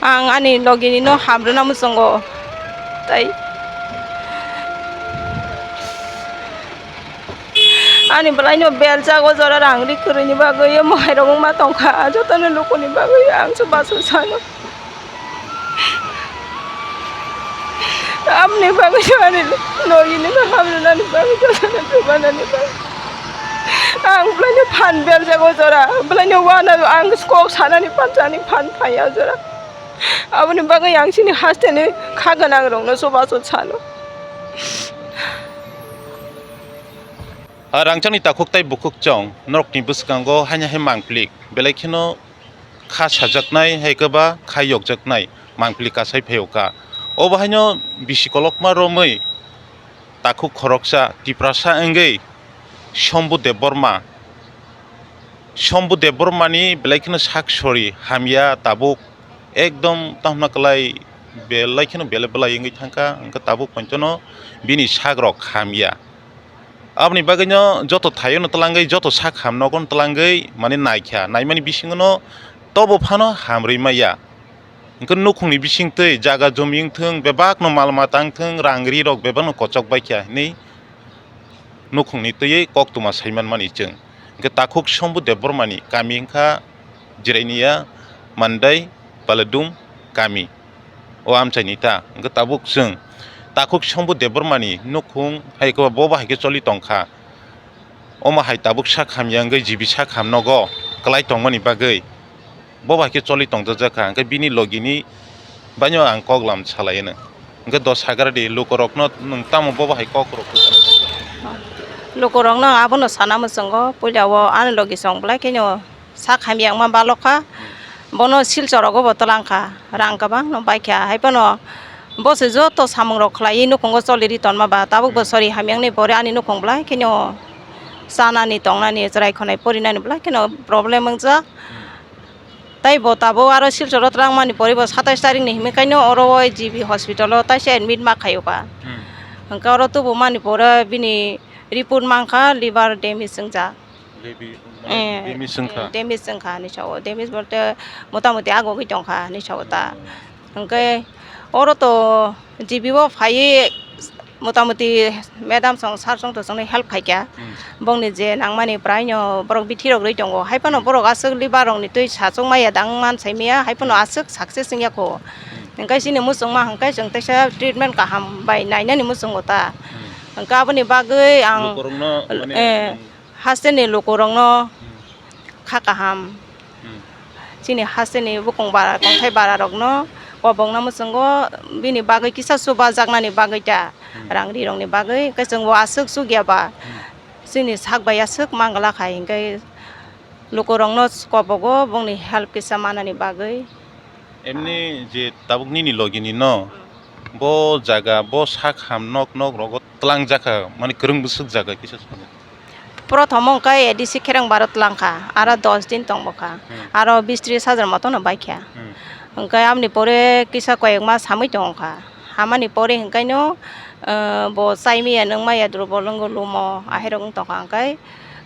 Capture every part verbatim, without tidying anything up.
Ang ani logini no hamrwna muchungo. Tai ani bwlaino beljago jora rang ri kwrwini bagwi, mohai rok wngma tongkha, jotono lukuni bagwi ang chubachu sano. Aboni bagwi ani logini no hamrwnani bagwi jotono chubanani bagwi. Ang bwlaino phan beljago jora, bwlaino wana ang kok sanani phan, chani phan phaiya jora. Aboni bagwi ang chini hasteni kha gwnang rokno chubachu sano. A rangchakni takhuk tai bukhuk chong norokni bwskango haino hai mangpili belai kheno kha sajaknai hai khe ba kha yokjaknai mangpili kasai phaio kha. Obo haino bisi kolokma romwi takhuk khoroksa Tiprasa wngwi Shombu Debbarma, Shombu Debbarmani belai kheno sak sori hamya tabuk ekdom tamo hwnna kwlai belai kheno bele bwlai wngwi thangkha, hwnkhe tabuk poitono bini sak rok hamya. Aboni bagwino joto thaio no twlangwi, joto sak ham nogo no twlangwi mane naikha, naimani bisingo no tobo phano hamrwi maya. Hwnkhe nukhungni bisingtwi jaga jumi wngthwng, bebakno mal mata wngthwng, rang ri rok bebakno kochok baikha hinwi nukhungni twiwi koktwma saimanmani chwng. Hwnkhe takhuk Shombu Debbarmani kami wngkha Jirainia Mandai Paladum kami. O amchaini ta hwnkhe tabuk chwng takhuk Shombu Debbarmani nukhung hai khe bo bahai khe choli tongkha. Omo hai tabuk sak hamya wngwi G B sak ham nogo kwlai tongmani bagwi. Bo bai khe choli tongjakha, hwnkhe bini logini baino ang kok lam salai hwno. Hwnkhe dos hagar di lukorokno nwng tamo bo bai kok rw kha? Lukorokno abono sana mwchwngo, puila o ani logi chwng belai kheno sak hamya wngma balokha, bono Silchorogo bo twlangkha, rang kwbangno baikha, hai phano bo se joto samungrok khlaiwi nukhungo cholirwi tonma ba, tabuk bo sori hamya wngnai pore ani nukhung belai kheno chanani tongnani, chwrai khwnai porinani belai kheno problem wngjak. Tei bo tabuk aro Silchoro twlangmani pore bo satais tarikni himwi kaino oro o G B hospital o taisa admit ma khaio ka. Hmm. Hwnkhe oro tubumani pore bini report mankha liver damage wngjak. Lebi, mane, eh, damage wngkha? Eh, damage wngkha hinwi sao. Damage bolte motamoti agogwi tongkha hinwi sao ta. Hmm. Hwnkhe oro to G B o phaiwi motamoti madam song sir song to chwngno help khaikha. Hmm. Bongni je nangmani praino borok bithi rok rwi tongo. Hai phano borok aswk liver rokni twi sachuk maya dang man sai maya, hai phano aswk success wngya kho. Hmm. Hwnkhe chini muchungma hwnkhe chwng teisa treatment kaham bai nainani muchungo ta. Hmm. Hwnkhe aboni bagwi ang, lukurokno, mane, eh, hmm. Hasteni lukurokno kha kaham. Hmm. Chini hasteni bukung bara, kongthai bara rokno kobokna muchungo bini bagwi kisa chubajaknani bagwi ta, hmm, rang ri rokni bagwi, hwnkhe chwngbo aswk chukya ba, hmm, chini sak bai aswk mangla khai, hwnkhe lukurokno kobogo bongni help kisa manani bagwi. Emni je tabuk nini logini no, hmm, bo jaga, bo sak ham nok nok rogo twlang jakha, mane kwrwng bwswk jaga kisa swngo. Prothom wngkha A D C Khereng baro twlang kha, aro dos din tong bokha, hmm, aro bis tris hajar motono bai kha. Hmm. Hwnkhe amoni pore kisa koyek mas hamwi tong kha, hamani pore hwnkhe no, eh, bo chai maya nwng maya durbol wngwi lumo, hmm, ahai rok wng tong kha, hwnkhe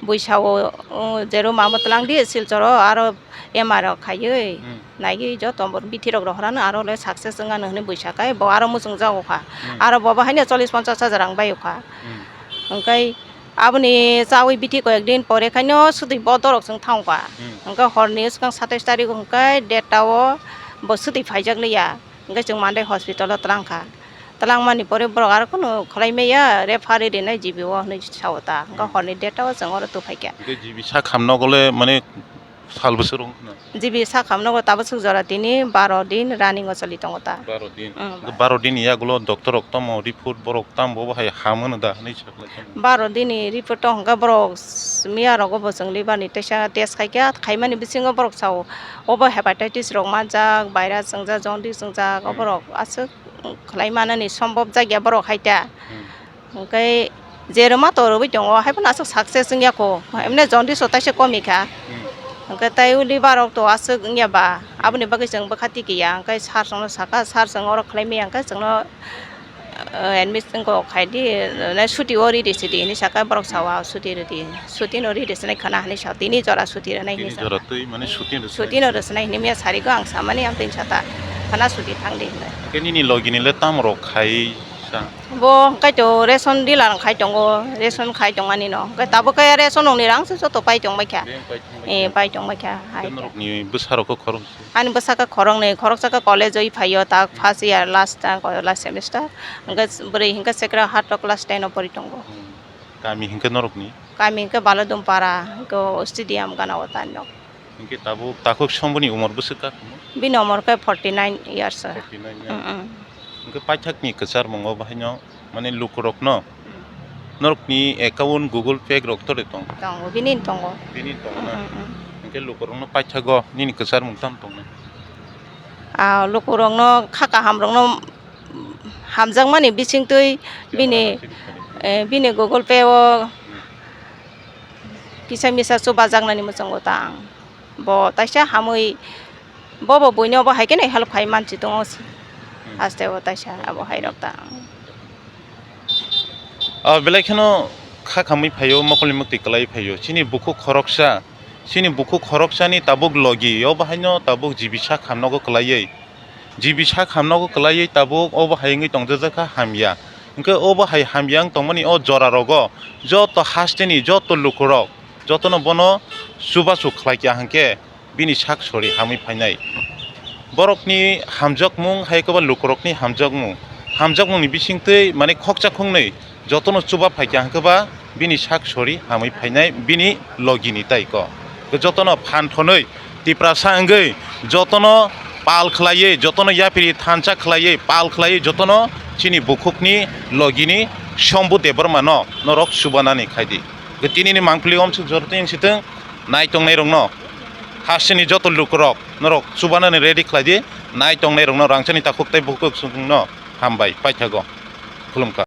buisa o, eh, jero mamo twlang di Silchoro aro M R o khaiwi. Hmm. Naigwi joto bo bithi rok rohorano aro le success wngya hinwi buisa khe bo aro muchung jago kha. Hmm. Aro bo bo haino chollish ponchash hajar rang bai kha. Hmm. Hwnkhe aboni chawi bithi koyek din pore khaino sudui bo dorok chwng thang kha. Hmm. Hwnkhe horni swkang satais tarik hwnkhe date o bo sudui phaijak liya. Hwnkhe chwng Monday hospital o twlang kha. Twlang mani pore borok aro kunu khlai maya referee rinai G B o hinwi sao ta. Hwnkhe, hmm, horni date o chwng oro tubui phai kha. Hwnkhe G B sak ham nogo le mane sal bwswk rwng khna? G B sak ham nogo tabuk swk jora tini baro din running o choli tongo ta. Baro din. Mm, hwnkhe baro din ni yagulo doctor rok tamo report borok tamo bo hai ham hwno da hinwi saklai tamo. Baro din ni report o hwnkhe borok miya rogo bo chwng liver ni teisa test khai kha, khaimani bisingo borok sao obo hepatitis rok manjak, virus wngjak, jaundice wngjak, hmm, oborok aswk khlai manani sombop jakya borok hai ta. Hmm. Hwnkhe je rwma to rwui tongo, hai phano aswk success wngya kho. Hmm. Emne jaundice o taisa komi kha. Hmm. Hwnkhe tei liver rok to aswk wngya ba, hmm, aboni bagwi chwng bwkha tiki ya. Hwnkhe sir chwngno saka, sir chwng oro khlai maya, hwnkhe chwngno, eh, admission kok khai di, eh, suti o ri di sidi hinwi saka, borok sao, suti rw di, suti no ri di swnai khwna hinwi sao, tini jora suti rwnai hinwi sao. Tini jora twi mane suti no rw swnai. Suti no rw swnai hinwi maya sarigo ang samani, ang tini sata. Thana sudi thangdi hinwi. Hwnkhe nini logini le tamo rok khai sa? Bo hwnkhe to ration dealer khai tongo, ration khai tongmani no. Hwnkhe tabuk khe ration rokni rang se joto pai tongbai kha. Beng pai tongbai Eh, kha. Pai tongbai kha, hai Hwnkhe khe. Norokni bwsa rok khe khorok se? Ani bwsa khe khoroknwi, khoroksa khe college oi phaio, ta Hmm. first year last, ta ko last semester. Hwnkhe bwrwi hwnkhe sekra hato class ten o pori tongo. Hmm. Kami hwnkhe norokni? Kami hwnkhe Balodum para, hwnkhe o stadium gana o ta nok. Hwnkhe tabuk takhuk songbo ni umor bwswk kha kamo? Bini umor khe forty nine years. Forty nine years. Mm, mm. Hwnkhe paithakni kwcharmungo bahaino, mane, lukurokno, mm, norokni account Google Pay rok tore tong? Tongo, bini tongo. Bini tongo na? Mm, mm, mm. Hwnkhe lukurokno paithago nini kwcharmung tamo tongnai? Ah, lukurokno kha kahamrokno hamjakmani bisingtwi bini, eh, bini Google Pay o kisa misa chubajaknani mwchungo ta ang. Bo taisa hamwi, bobo buino bo hai kheno help khai mansi tongo. Hmm. Haste o taisa abo hai rok ta ang. O belai kheno kha khamwi phaio, mokolni mwktwi kwlai phaio. Chini bukhuk khoroksa, chini bukhuk khoroksani tabuk logi, o bahaino tabuk jibisa khamnogo kwlaiwi. Jibisa khamnogo kwlaiwi tabuk obo hai wngwi tongjak kha hamya. Hwnkhe obo hai hamya wng tongmani o jora rogo joto hasteni joto lukurok jotono bono chubachu khlai kha hwnkhe bini sak sori hamwi phainai. Borokni hamjakmung hai kwba lukurokni hamjakmung, hamjakmungni bisingtwi mane khoksa khungnwi jotono chuba phaikha hwnkhe ba bini sak sori hamwi phainai bini logini tai ko. Jotono phan thonwi Tiprasa wngwi jotono pal khlaiwi, jotono yapiri thansa khlaiwi, pal khlaiwi jotono chini bukhukni logini Shambhu Debbarmano norok chubanani khaidi. Tinini mangpili omsuk jorotwi wngsitwng nai tongnairokno hasteni joto lukurok norok chubanani ready khlaidi, nai tongnairokno rangchakni takhuk tei bukhuk songno hambai paithago. Khulumkha.